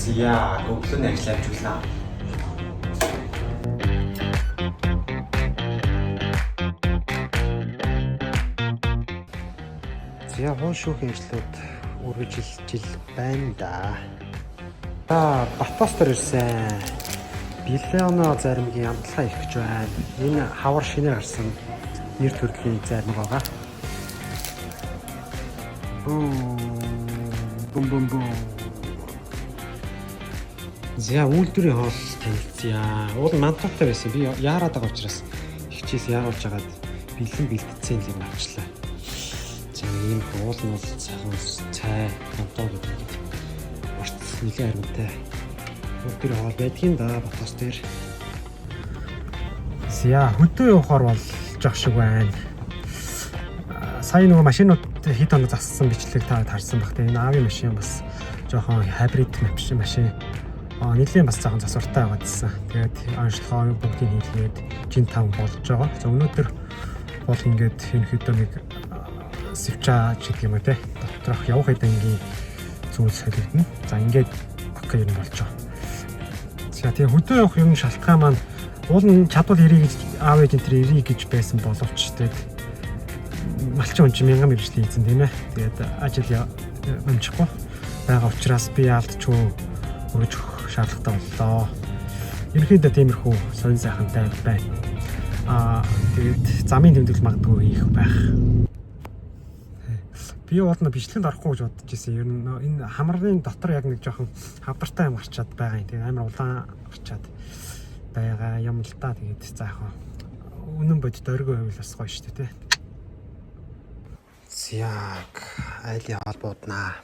Зя, өглөөний ажил амжуулнаа. За, хуун шүүхийн ажлууд үргэлжилж байна да. За, Батос дээр ирсэн. Билеоно заримгийн амталгаа их гэж байна. Энэ хавар шинээр гарсан нэр төрлийн зарим байгаа. Бум бум бум. За, үйлдвэрийн хоол танилцъя. Уул мантуутай байсан. Би яарад байгаа учраас хичээс яаруулж хагаад бэлэн бэлтцсэн юм авчлаа. За, ийм уул нь бол цагаан цай, мантуу гэдэг ингээд урт нэлээд харимтай. Үйлдвэрийн хоол байдгийн да Батос дээр. За, хөдөө явахаар бол жоох шиг байна. Сая нөгөө машинууд хэд хоног зассан бичлэг та харсан баг. Тэгээ энэ аавын машин бас жоохон хайбрид машин. Нэлийн бас жоохон засвартай байгаадсэн. Тэгээд онцлогоо бүгдийг хийлгээд жин там болж байгаа. За, өнөөдөр бол ингээд ерөнхийдөө нэг свча ч гэдэг юм уу те. Доторх явах хэдэнгийн зүйл солигдно. За, ингээд окей юм болж байгаа. За, тэгээ хөдөө явах юм шалтгаан маань уул нь чадвал ирээ гэж аав ээж энэ төр ирээ гэж байсан боловч тэгээд малчин хүн чинь мянган мэргэжлийн эзэн, тийм ээ. Тэгээд ажил амжихгүй байгаа учраас би яалтчгүй өргөж өгөх шаардлагатай боллоо. Ерөнхийдөө тиймэрхүү сонин сайхантай байна. Тэгээд замын тэмдэглэл магадгүй хийх байх. Би уул нь бичлэгэнд орохгүй гэж бодож ирсэн. Ер нь энэ хамрын дотор яг нэг жоохон хавдартай юм гарчаад байгаа юм. Тэгээд амар улаан гарчаад байгаа юм л та. Тэгээд за яг үнэн бодит оргио байвал бас гоё шүү дээ, тэ. Зяг айлын хоол бууднаа.